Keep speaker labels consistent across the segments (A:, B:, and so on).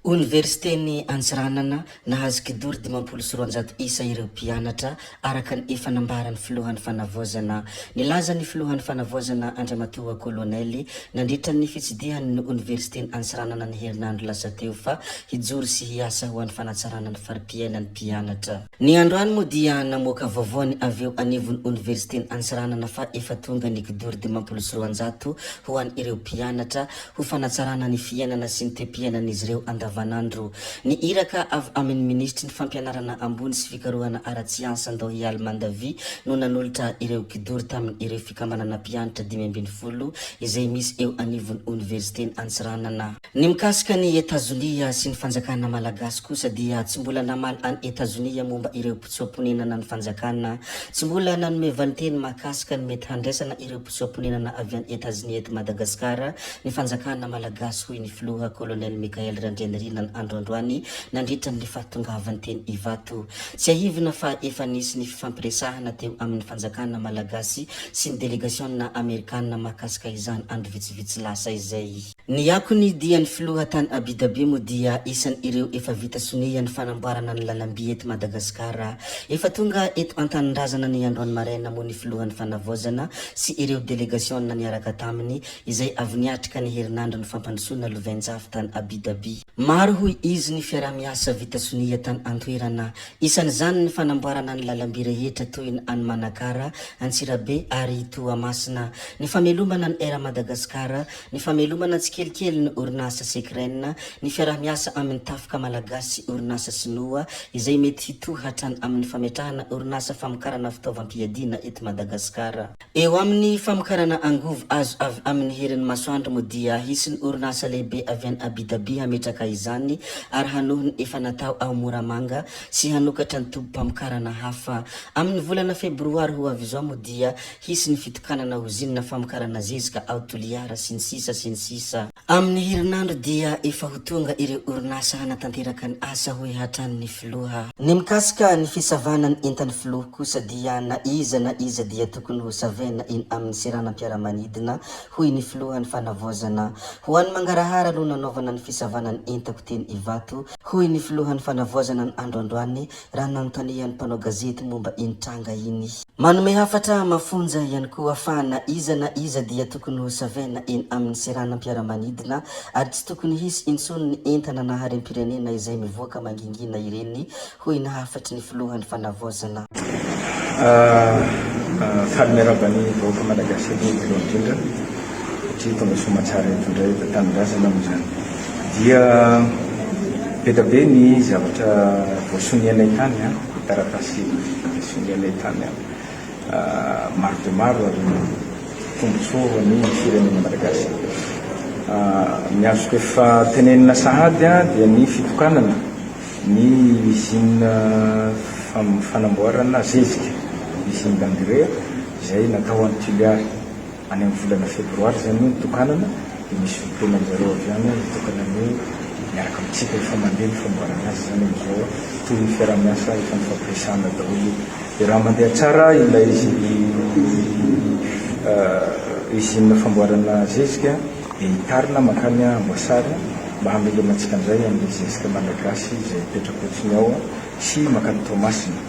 A: Oniversiten'i Antsiranana, nahazo kidoro 250 isa ireo mpianatra, araka ny efa nambaran'ny filohan'ny fanavaozana. Nilaza ny filohan'ny fanavaozana Andriamatoa Kolonely nandritra ny fitsidihany ny oniversiten'i Antsiranana ny herinandro lasa teo fa hijoro sy hiasa ho an'ny fanatsarana ny fari-piainan'ny mpianatra. Ny androany moa dia namoaka vaovao ny avy eo anivon'ny oniversiten'i Antsiranana fa efa tonga ny kidoro 250 ho an'ireo mpianatra ho fanatsarana ny fiainana sy ny toe-piainan'izy ireo andavanandro. Ny iraka avy amin'ny minisitry ny fampianarana ambony sy fikarohana ara-tsiansa Ndohial Mandavi no nanolotra ireo kidoro tamin'ireo fikambanana mpianatra 15 izay misy eo anivon'ny oniversiten'i Antsiranana. Ny mikasika an'i Etazonia sy ny fanjakana malagasy kosa dia tsy mbola namaly an'i Etazonia momba ireo mpitsoa-ponenana ny fanjakana. Tsy mbola nanome valinteny mahakasika ny mety handraisana ireo mpitsoa-ponenana avy any Etazonia eto Madagasikara ny fanjakana malagasy hoy ny filoha Colonel Michael Randrianirina ny andro androany nandritra ny fahatongavany teny Ivato. Tsiahivina fa efa nisy ny fifampiresahana teo amin'ny fanjakana malagasy sy ny delegasiona amerikana mahakasika izany andro vitsivitsy lasa izay. Ny akony dia ny filoha tany Abu Dhabi moa dia isan ireo efa vita sonia ny fanamboarana ny lalamby eto Madagasikara. Efa tonga eto antanindrazana ny androany maraina moa ny filohan'ny fanavaozana sy ireo delegasiona niaraka taminy izay avy niatrika ny herinandron'ny fampandrosoana lovainjafy tany Abu Dhabi. Maro hoy izy ny fiaraha-miasa vita sonia tany antoerana. Isan'izany ny fanamboarana ny lalamby rehetra toy ny any Manakara, Antsirabe ary Toamasina, ny famelomana ny Air Madagascar, ny famelomana tsikelikely ny orinasa Secren, ny fiaraha-miasa amin'ny tafika malagasy sy orinasa sinoa izay mety hitohy hatrany amin'ny fametrahana orinasa famokarana fitaovam-piadiana eto Madagasikara. Eo amin'ny famokarana angovo azo avy amin'ny herin'ny masoandro moa dia hisy ny orinasa lehibe avy any Abu Dhabi hametraka izany ary hanohy ny efa natao ao Moramanga sy hanokatra ny tobim-pamokarana hafa. Amin'ny volana febroary ho avy izao moa dia Hisy ny fitokanana ozinina famokarana zezika ao Toliara sy ny sisa sy ny sisa. Amin'ny herinandro dia efa ho tonga ireo orinasa hanatanteraka ny asa hoy hatrany ny filoha. Ny mikasika ny fisavana ny entan'ny filoha kosa dia na iza na iza dia tokony ho savaina eny amin'ny seranam-piaramanidina hoy ny filohan'ny fanavaozana. Ho an'ny mangarahara no nanaovana ny fisavana ny entako teny Ivato hoy ny filohan'ny fanavaozana ny andro androany raha nanontanian'ny mpanao gazety momba iny tranga iny. Manome hafatra mafonja ihany koa fa na iza na iza dia tokony ho savaina eny amin'ny seranam-piaramanidina ary tsy tokony hisy intsony ny entana na harem-pirenena izay mivoaka mangingina ireny, hoy ny hafatry ny filohan'ny fanavaozana.
B: Faly miarahaba ny vahoaka malagasy aloha voalohany indrindra satria tonga soamatsara eto indray eto an-tanindrazana moa izany dia be dia be ny zavatra voasonianay tany an, ny taratasy voasonianay tany an, maro dia maro ary tombontsoa ho an'ny firenena malagasy. Ny azoko efa tenenina sahady dia ny fitokanana Ny usine fanamboarana zezika, usine d'engrais, izay natao any Tuléar, any amin'ny volana febroary izany io nitokanana, dia misy solontenan-jareo avy any hitokana an'io miaraka amintsika, efa mandeha ny famboarana azy izany amin'izao, toy ny fiaraha-miasa efa nifampiresahana daholo io. Dia raha mandeha tsara ilay usine famboarana zezika dia hitarina mankany Amboasary mba hamelomantsika indray an'ilay zezika malagasy izay mipetra-potsiny ao sy mankany Toamasina.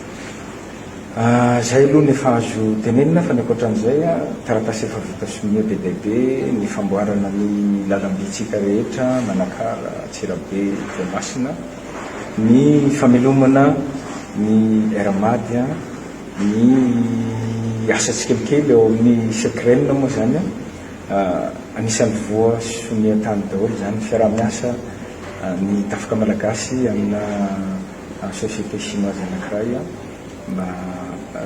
B: Izay aloha ny efa azo tenenina fa ny ankoatran'izay, taratasy efa vita sonia be dia be, ny famboarana ny lalam-bintsika rehetra, Manakara, Antsirabe, Toamasina, ny famelomana ny Air Mad, ny asa tsikelikely ao amin'ny Secren moa izany. Anisan'ny voa sonia tany daholo izany fiaraha-miasa ny tafika malagasy amina société chinoise anankiray mba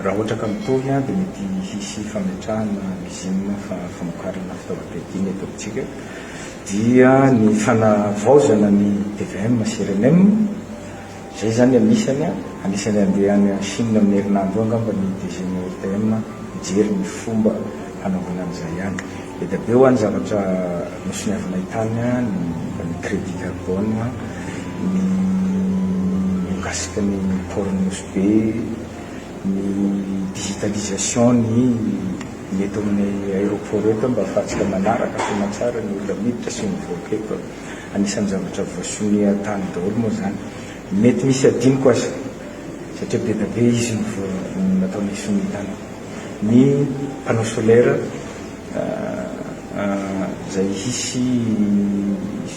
B: raha ohatra ka mitohy dia mety hisy fametrahana usine famokarana fitaovam-piadiana eto amintsika dia ny fanavaozana ny tvm sy rnm Izay izany anisany a, anisany handeha any Chine amin'ny herinandro io angamba ny DG ny ORTM hijery ny fomba hanaovana an'izay any. Be dia be hoa ny zavatra nosoniavinay tany a, ny momba ny crédit carbone, ny mikasika ny port Nosy Be, ny digitalisation ny ny eto amin'ny aéroport eto mba ahafahantsika manaraka soamatsara ny olona miditra sy mivoaka eto. anisan'ny zavatra voasonia tany daholo moa izany. Mety misy adinoko aza satria be dia be izy no nataonay sonia tany. Ny panneau solaire izay hisy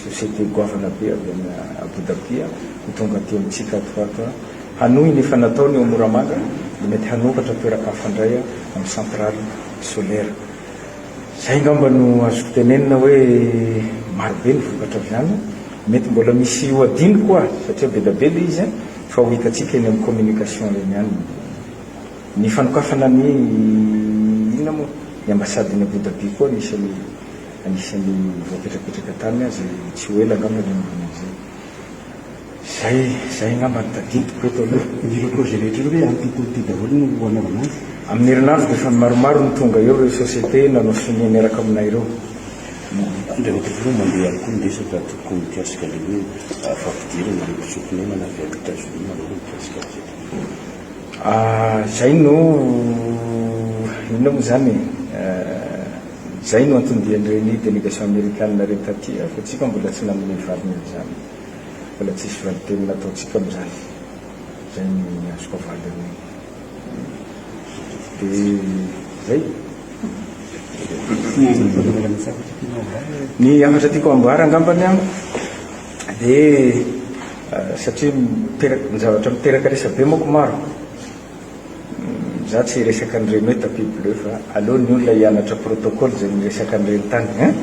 B: société goavana be avy any Abu Dhabi ho tonga aty amintsika ato ho ato hanohy ny efa nataony eo Moramanga dia mety hanokatra toeran-kafa indray amin'ny centrale solaire. Izay angamba no azoko tenenina hoe maro be ny vokatra avy any. Mety mbola misy ho adino koa satria be dia be ilay izy fa ho hitantsika eny amin'ny communication eny ihany ny fanokafana ny inona moa ny ambassade-n'i Abu Dhabi koa anisan'ny anisan'ny voapetrapetraka tany izay tsy ho ela angamba ny hanaovana an'izay. Zay, zay angamba no tadidiko eto aloha.
C: Ireo projet rehetra ireo ve amin'ity taona ity daholo no hanaovana azy?
B: Amin'ny herinandro dia efa maromaro no tonga eo ireo société nanao sonia miaraka aminay ireo.
C: Andriamatoa Filoha, mandeha ihany koa ny resaka tompoko mikasika ilay hoe fampidirana ireo mpitsoa-ponenana avy any Etazonia, manao ahoana mikasika an'izay tompoko?
B: Zay no, inona moa izany e? Zay no anton-dian'ireny délégation amerikana ireny taty fa tsika mbola tsy nanome valiny an'izany. Mbola tsisy valinteny nataontsika amin'izany. Zay ny azoko avaly an'io. Dia zay. Ny hafatra tiako ambara angambany an, dia satria miteraka, ny zavatra miteraka resabe manko maro. Za tsy hiresaka an'ireny hoe tapis bleu fa aleo ny olona hianatra protocole izay niresaka an'ireny tany hein!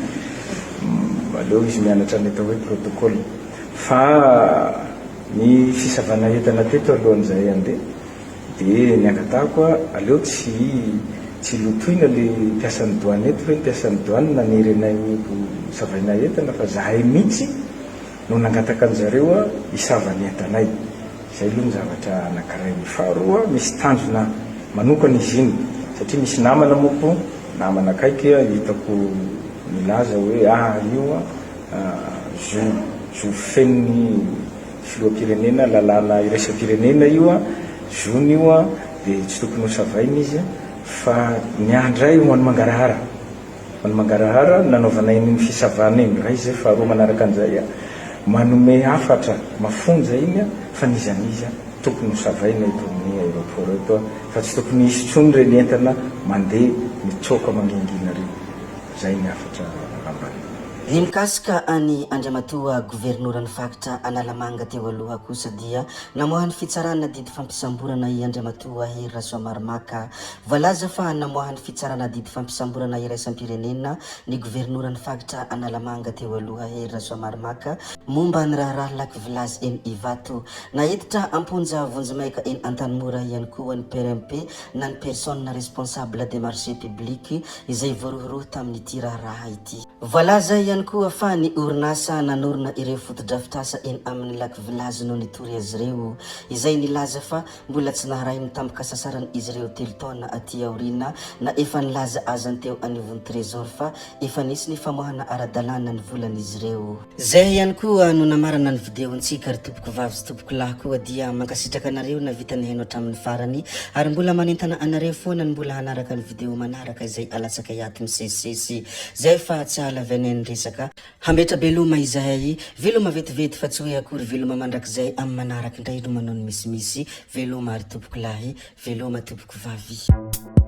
B: Aleo izy mianatra ny atao hoe protocole. Fa ny fisavana entana teto alohan'izahay handeha dia ny angatahako aleo tsy tsy lotoina le mpiasan'ny douane eto hoe ny mpiasan'ny douane nanery anay ho savaina entana fa zahay mihitsy no nangataka an'zareo hisava ny entanay. Izay aloha ny zavatra anankiray. Ny faharoa, misy tanjona manokana izy iny, satria misy namana manko, namana akaiky hitako milaza hoe ah io zo, zo fenon'ny filoham-pirenena, lalàna iraisam-pirenena io, zony io dia tsy tokony ho savaina izy, fa ny ahy indray ho an'ny mangarahara. Ny mangarahara nanaovana iny fisavana iny, iray izay, faharoa manaraka an'izay, manome hafatra mafonja iny fa n'iza n'iza tokony ho savaina eto amin'ny aéroport eto fa tsy tokony hisy intsony ireny entana mandeha mitsoaka mangingina ireny. Izay ny hafatra angambany.
A: Ny mikasika an'i Andriamatoa Governoran'ny faritra Analamanga teo aloha kosa dia namoahan'ny fitsarana didy fampisamborana i Andriamatoa Hery Rasoamaromaka. Voalaza fa namoahan'ny fitsarana didy fampisamborana iraisam-pirenena ny Governoran'ny faritra Analamanga teo aloha Hery Rasoamaromaka momba ny raharaha Lac Village eny Ivato. Naiditra am-ponja vonjimaika eny Antanimora ihany koa ny PRMP na ny Personne Responsable des Marchés Publics izay voarohirohy tamin'ity raharaha ity. Voalaza ihany koa fa ny orinasa nanorina ireo fotodrafitrasa eny amin'ny Lac Village no nitory azy ireo, izay nilaza fa mbola tsy naharay ny tambin-kasasaran'izy ireo telo taona aty aoriana na efa nilaza aza ny teo anivon'ny Trésor fa efa nisy ny famoahana ara-dalàna ny volan'izy ireo. Zay ihany koa no namarana ny video-ntsika ry tompoko vavy sy tompoko lahy koa dia mankasitraka anareo navita nihaino hatramin'ny farany ary mbola manentana anareo foana ny mbola hanaraka ny video manaraka izay alatsakay ato misesisesy zay fa tsy hahalavianay ny resaka hametra-beloma izahay veloma vetivety fa tsy hoe akory veloma mandrakizay amin'ny manaraka indray no manao ny misimisy veloma ary tompoko lahy veloma tompoko vavy.